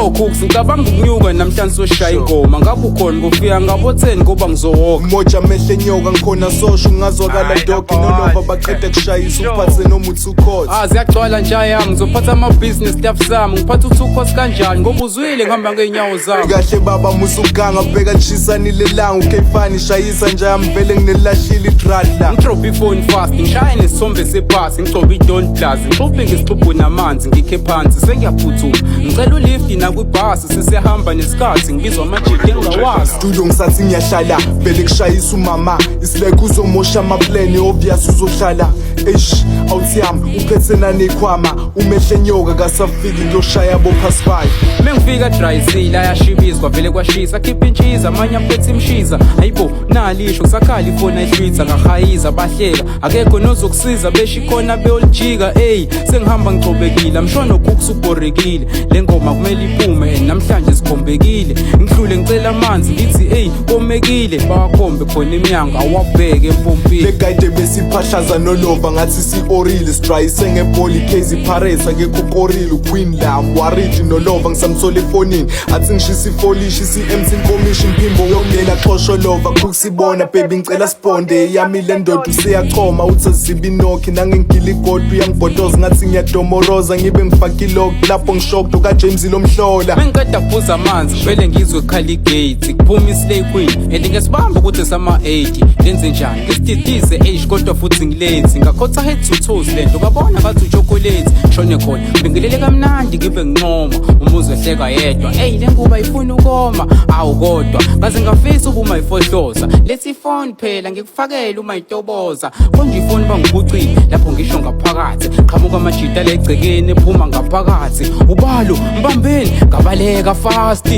Yo Cooks, ngicabanga ukunyuka namhlanje soshaya ingoma. Ngabe ukhona kufika ngabo 10 ngoba ngizowoka. Moja mehle nyoka ngikhona sosho ungazwakala doki nolova baqeda kushayisa uphathe noma uthukhothi. Ah, ziyagcwala nja yami, ngizophatha ama business staff sami, ngiphatha u2 course kanjani ngoba uzwile ngihamba ngeenyawo zami. Kahle baba, musuganga bheka lishisani lelanga ukhefani shayisa nje yami vele nginelahlile idradla. Ngidrop ifoni fast, ngishaye nesithombe sepasi, ngigcobe i-Don Plus, ngixubhe ngesixubhu namanzi, ngikhe phansi sengiyaphuthuma. Ngicela ulift nakwibhasi, sesiyahamba nesikhathi, ngibizwa amajiki engingawazi. Studio ngisathi ngiyahlala vele kushayisa umama, it's like uzomosha amaplani, obvious uzohlala. Eish, awuthi yami uphethe nanekhwama umehle nyoka kasafiki kuyoshaya bo past 5. Mengifika drayisile ayashibizwa vele kwashisa, khipha intshiza, amanye aphethe imshiza. Hayibo, nalisho kusakhala ifoni ayihlwitha, ngahayiza bahleka, akekho nozokusiza besho ikhona beyolijika. Ey, sengihamba ngicobekile, amshono Cooks ubhorekile, le ngoma kumele iphume and namhlanje sikhombekile. Ngihlule ngicela amanzi, ngithi ey komekile, bawakhombe khona emnyango awabheke empompini. Le guide besiphahlaza nolova ngathi si-orile, sidrayise ngebholi Kaizer Pirates, akekho ukorile uQueen la worried nolova ngisamthola efonini athi ngishisa ifolishi si-MC inkomishi mphimbo yokungena xosho lova kusibona baby ngicela sibonde yami le ndoda useyachoma uthi azibi inokhi nangengigila igodi uyangibhodoza ngathi ngiyadomoroza ngibe ngifake ilok lapho ngishokdo kaJames lomhlola. Mengiqeda kuphuza amanzi vele ngizwe kukhala igate, kuphuma islay queen and ngesibamba ukuthi sama-80. Ngenze njani? Ngisididise eish, kodwa futhi ngilenzi ngakhotha head to toes lento ngabona ngathi uchocolate shone khona ngibingelele kamnandi ngibe ngincoma umuzi ehleka yedwa. Eyi, le nguba ifuna ukoma. Awu kodwa ngaze ngafisa uba umayifohloza, lethi ifoni phela ngikufakele uma itoboza konje ifoni bangiphucile lapho ngisho ngaphakathi qhamuka amajita legcekeni ephuma ngaphakathi ubalo mbambeni ngabaleka fast.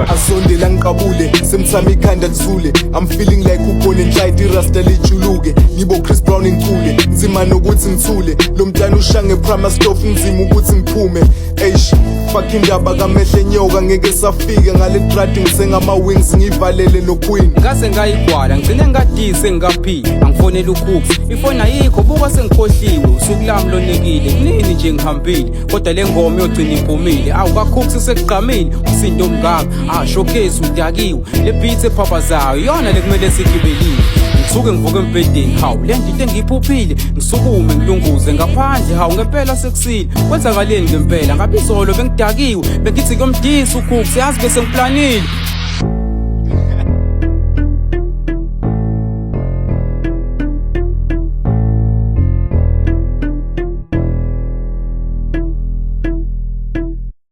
Asondela ngiqabule semthama ikhanda kuthule, I'm feeling like ubone nhlayiti irasta lijuluke ngibo Chris Brown ngicule nzima nokuthi ngithule lo mntana ushange prima stuff nzima ukuthi ngiphume. Eish, fuck indaba kamehle nyoka ngeke safika ngale dradi ngithenga wings ngivalele no queen. Ngase ngayigwala ngigcine ngadise ngingaphi, angifonela uCooks ifoni ayikho, buka sengikhohliwe usuku lami lonekile kunini nje ngihambile kodwa le ngoma yogcina iphumile. Awu kaCooks sekugqamile umsindo omngaka, ah showcase udakiwe, le beat ephaphazayo iyona lekumele sigibelile. Ngithuke ngivuke embhedeni, hawu le nto into engiyiphuphile, ngisukume ngilunguze ngaphandle, hawu ngempela sekusile, kwenzakaleni ngempela? Ngabe izolo bengidakiwe, bengithi kuyomdisa uCooks, yazi bese ngiplanile.